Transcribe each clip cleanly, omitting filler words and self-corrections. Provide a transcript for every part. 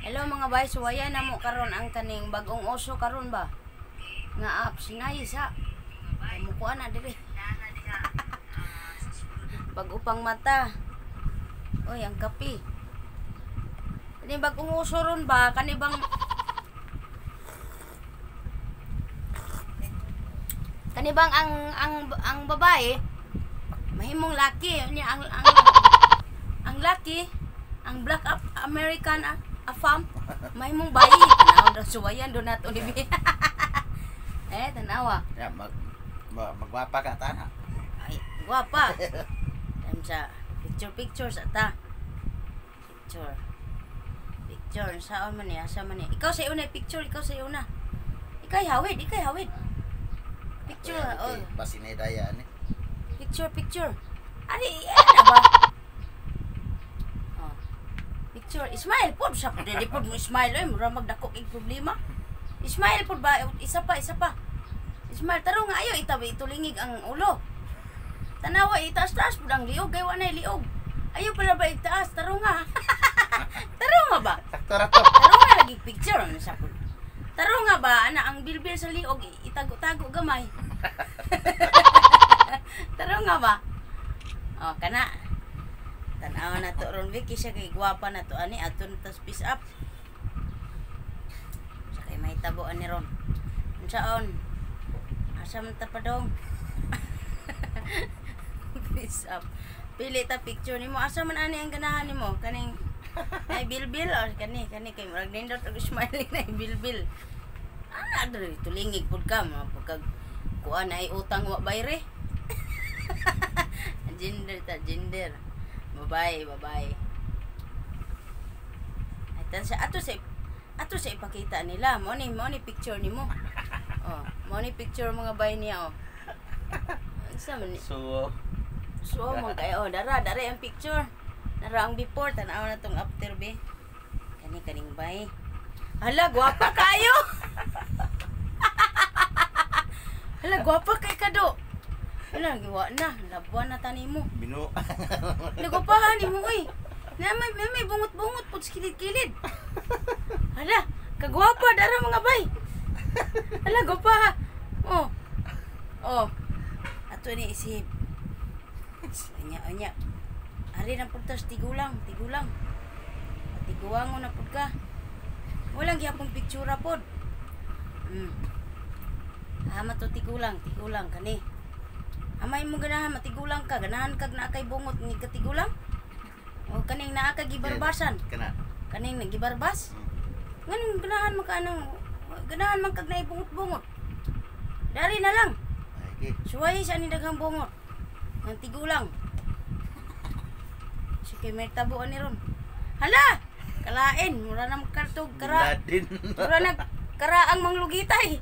Hello mga bay, suwayan na mo karon ang kaning bagong uso karon ba? Nga app sinay sa. Mukuan na diri. Bago pang mata. Oy, ang kape. Kani bagong uso ron ba? Kani bang Kani bang ang babae mahimong laki niya ang laki ang Black up American afam mahimong bayi tanaw daw suwayan do nato ni eh tanawa. Ya, magwapa ka tana. Ay, gwapa. Time sa picture picture sa ta. Picture. Picture saan man niya, asa man niya. Ikaw sa una picture, ikaw sa una. Ikay hawid, ikay hawid. Picture, oh. Basin daya ni. Picture, picture. Ari, ana ba? Oh. Picture, smile pod sa dili pod mo smile oy, mura magdako kay problema. Smile pod ba? Isa pa, isa pa. Smile taro nga ayo itabi itulingig ang ulo. Tanawa itaas-taas pod ang liog kay wa nay liog. Ayo pala ba itaas taro nga. Taro nga ba? Sakto ra to. Taro nga lagi picture ano sa pod. Taro nga ba ana ang bilbil sa liog itago-tago gamay. Taro nga ba? Oh, kana. Tan-awa na to ron Vicky siya kay gwapa na to ani adto na tas peace up. Sa kay mahitabo ani ron. Unsaon? Asa man ta padong? Peace up. Pili ta picture nimo. Asa man ani ang ganahan nimo? Kaning ay bilbil or kani kani kay murag nindot og smiling na bilbil. Ana diri tulingig pud ka mga pagkag kuan ay utang wa bayre. Gender ta gender. Babae, babae. Ay tan sa ato sa ipakita nila. Mo ni picture nimo. Oh, mo ni picture mga bay niya oh. Unsa man ni? So, So man kayo oh, dara dara ang picture. Dara ang before tan-aw na tong after be. Kani kaning bay. Hala, gwapa kayo. Hala, gwapa kay kado. Hala, giwa na. Labuan na tani mo. Binu. Nagwapahan nimo oy. Na may bungot-bungot pud sa kilid-kilid. Hala, kagwapa dara mga bay. Hala, gwapa. Oh. Oh. Ato ni isip. Anya anya. Ari na pud tas tigulang, tigulang. Tiguango na pud ka. Walang gihapon picture pod. Hama to tigulang, tigulang kani. Amay mo ganahan matigulang ka, ganahan kag naa kay bungot ni katigulang. O kaning naa ka gibarbasan, Kana. Kaning nagibarbas. Nganong ganahan man ka anang ganahan man kag naay bungot-bungot. Dari na lang. Ay, Suway sa ni daghang bungot. Nang tigulang. Sige, may tabo ani ron. Hala! Kalain, mura na magkartog kara. Ladin. Mura nag karaang manglugitay.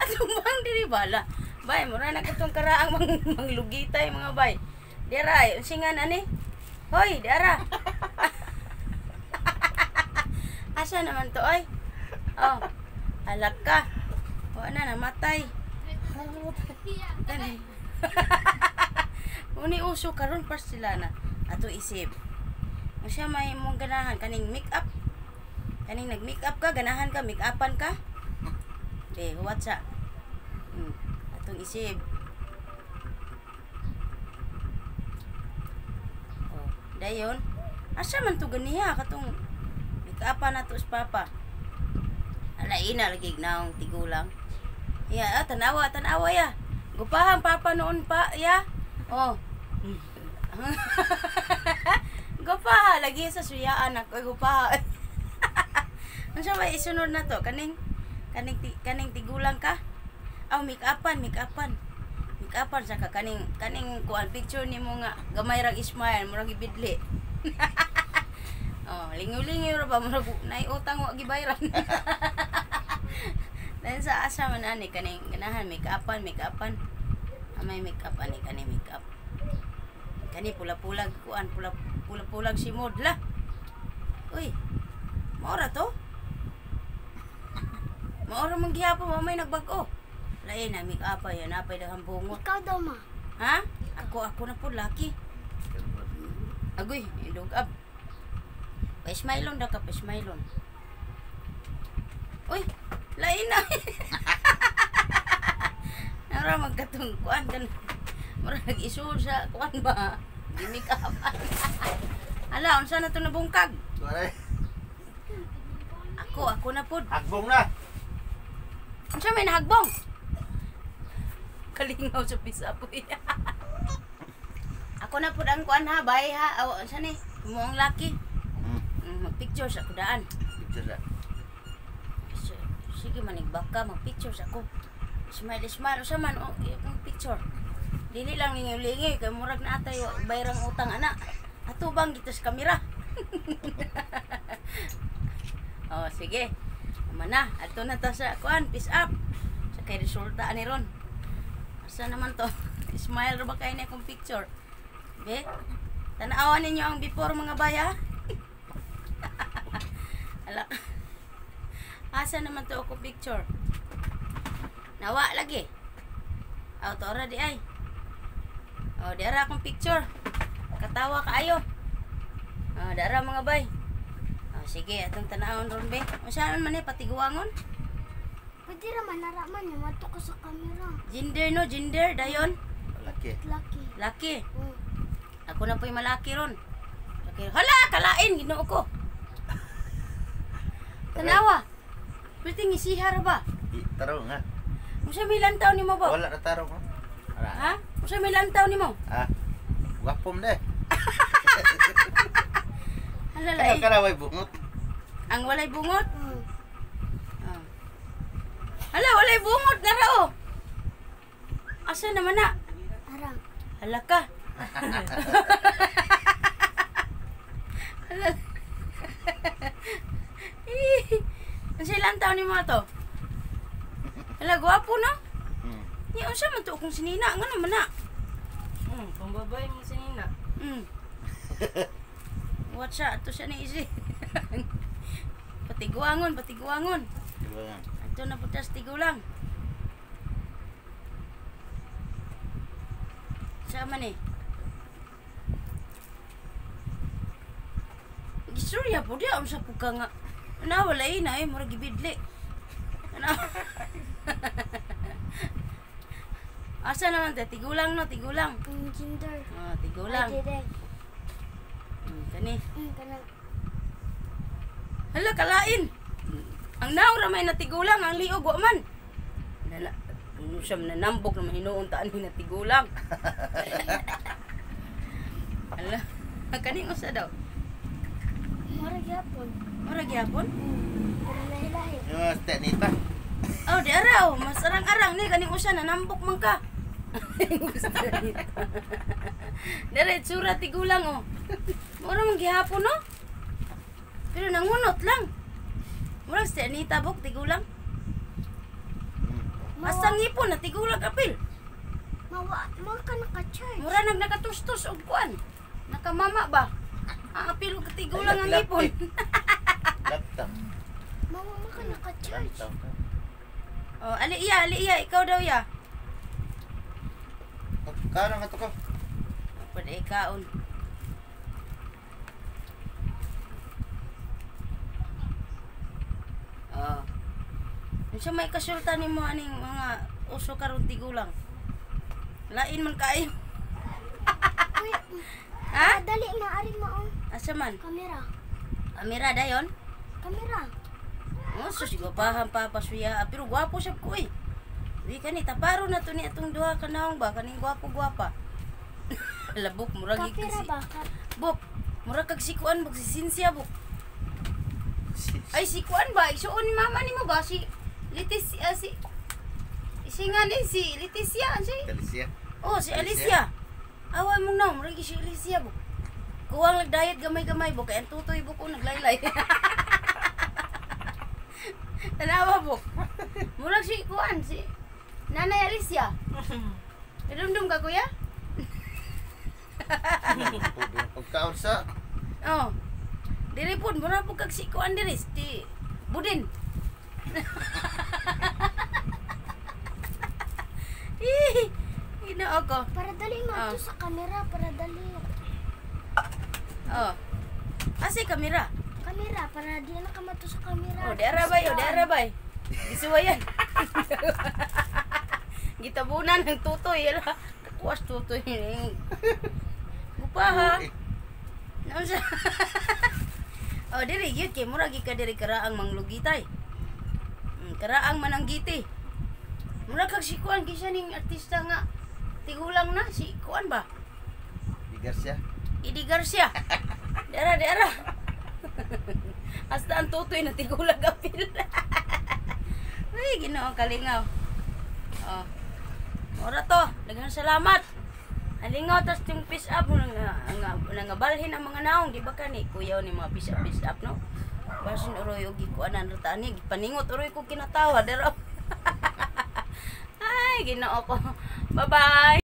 Atong bang diri bala. Bay, mura na katong karaang manglugitay mga bay. Dira, unsingan ani? Hoy, dara. Asa naman to ay? Oh, alak ka. Wa na namatay. Kani. Uni uso karon pas sila na ato isip. Unsa may imong ganahan kaning make up? Kaning nag make up ka, ganahan ka make upan ka? Be, huwat sa. Atong isip. Oh, dayon. Asa man to ganiha katong make upan na to sa papa. Ala ina lagi naong tigulang. Ya, ah, tanawa, tanawa ya. Gupahan papa noon pa, ya. Oh. Gupaha lagi sa suyaan ako gupaha. Unsa ba isunod na to? Kaning tigulang ka? Aw, make upan, make upan. Make upan sa ka kaning kaning kuan picture nimo nga gamay rag smile, murag gibidli. Oh, lingaw-lingaw ra ba murag naay utang wa gibayran. Dahil sa asa man ani kaning ganahan make upan, make upan. Amay make up ani kani make up. Kani pula-pulag kuan pula pula-pulag si mod la. Uy. Maora to? Maora man gihapon mamay nagbag-o. Lain na make up yan napay daghang bungot. Ikaw daw, ma. Ha? Ako na po laki. Agoy, ilog up. Pa-smile daw ka, pa-smile. Uy, lain na. Nara magkatong kuan kan. Mura nag-isul sa kuan ba? Gimik up. Hala, unsa na to nabungkag? Tuwaray. Ako na pod. Hagbong na. Unsa may nahagbong? Kalingaw sa pisa po. Ako na pod ang kuan ha, bay ha. Aw, unsa ni? Mo ang laki. Magpicture sa ako daan. Picture na. Sige manig baka magpicture sa ako. Smile smile usa man oh, yung picture. Dili lang ninyo lingi kay murag na atay bayrang utang ana. Ato bang gito sa kamera. Oh, sige. Ama na, ato na ta sa kuan, peace up. Sa kay resulta ani ron. Asa naman to? Smile ra ba kay ni akong picture? Be? Tan-awan ninyo ang before mga baya. Ala. Asa naman to ako picture? Nawa lagi. Aw, to ora di ay. Oh, di ara akong picture. Katawa kaayo. Oh, dara mga bay. Oh, sige, atong tanawon ron be. Unsa man ni patiguangon? Pwede ra man nara man yung mato ko sa camera. Gender no, gender dayon. Laki. Laki. Laki. Mm. Ako na po'y malaki ron. Laki. Hala, kalain Ginoo ko. Tanawa. Pwede ngisiha ra ba? Di tarong ha. Unsa may lantaw nimo ba? Wala na tarong ha. Ara. Ha? Unsa may lantaw nimo? Ah. Gwapom na. Hala Kaya lain. ka na may bungot. Ang walay bungot. Mm. Ah. Hala, walay bungot na ra oh. Asa naman na? Ara. Hala ka. Hala. Ih, unsa ilang taon nimo ato? Hala, gwapo no? Hmm. Ni unsa man to akong sinina, ngano man na? Pambabay mo si Nina. Watch out, ato siya ni isi. Patiguangon, patiguangon. Diba nga? Ato na putas tigulang. Sa man eh? Gisurya po diya, unsa po ka nga. Ana, wala eh, na eh, murag gibidli. Ana. Asa naman te, tigulang no, tigulang. Gender. Oh, tigulang. Ay, dede. Kani. Kana. Hala, kalain. Ang naong ramay na tigulang, ang liog, wa man. Nana, ano siya, nanambok na mahinuon taan ni natigulang. Hala, kaning usa daw. Mura gyapon. Mura gyapon? Pero lahi-lahi. Yung mga step nita. Oh, di araw, mas arang-arang ni kaning usa nanambok man ka. Dire tsura tigulang oh. Mura man gihapon no. Pero nangunot lang. Mura si Anita bok tigulang. Basta ngipon na tigulang apil. Mawa, mawa ka naka-charge. Mura nag nakatustos og kuan. Nakamama ba? Ang apil og tigulang ang ngipon. Laptop. Mawa mo ka naka-charge. Laptop. Oh, ali iya, ali iya, ikaw daw ya. Karon nga to ko. Pwede ikaon. Oh. Unsa may kasulta nimo aning mga uso karon tigulang? Lain man kaayo. Uy, Ha? dali na ari mo ang Asa man? kamera. Kamera dayon? Kamera. Oh, sus gwapahan pa pasuya. Pero gwapo siya ko eh. Uy kani taparo na to ni atong duha ka naong ba kaning gwapo-gwapa. Labok murag Kapira ba? Bok, murag kag sikuan bok si Cynthia bok. Ay si kuan ba? Isuon ni mama nimo ba si Leticia si si nga ni si Leticia si Alicia. Oh, si Alicia. Away mong naong murag si Alicia bok. Kuwang nagdayet gamay-gamay bok kay ang tutoy bok ko naglaylay. Tanawa bok. Murag si kuan si Nanay Alicia. Nadumdum ka kuya? Pagkaon sa Oh. Diri pud mura pud kag si kuan diri si Budin. Ih, Ginoo ko. Para dali Ah. mo sa camera, para dali. Oh. Asa kamera? Kamera, para di na ka mato sa camera. Oh, di arabay, oh, di arabay. Gisuwayan. Gitabunan ng tutoy, ala. Kuwas tutoy. Gupa ha. Naunsa? Oh, diri gyud kay mura gyud ka diri karaang manglugitay. Karaang mananggiti. Mura kag si kuan kisa ning artista nga tigulang na si kuan ba? Di Garcia. Idi Garcia. Dara, dara. Hasta ang tutoy na tigulang apil. Uy, Ginoo kalingaw. Oh. Ora to, daghang salamat. Halingaw tas yung piss up nga nga nga balhin ang mga naong, di ba kani kuyaw ni mga piss up no. Basin uroy og gikuanan ra ta ani, gipaningot uroy ko kinatawa dara. Ay, Ginoo ko. Bye-bye.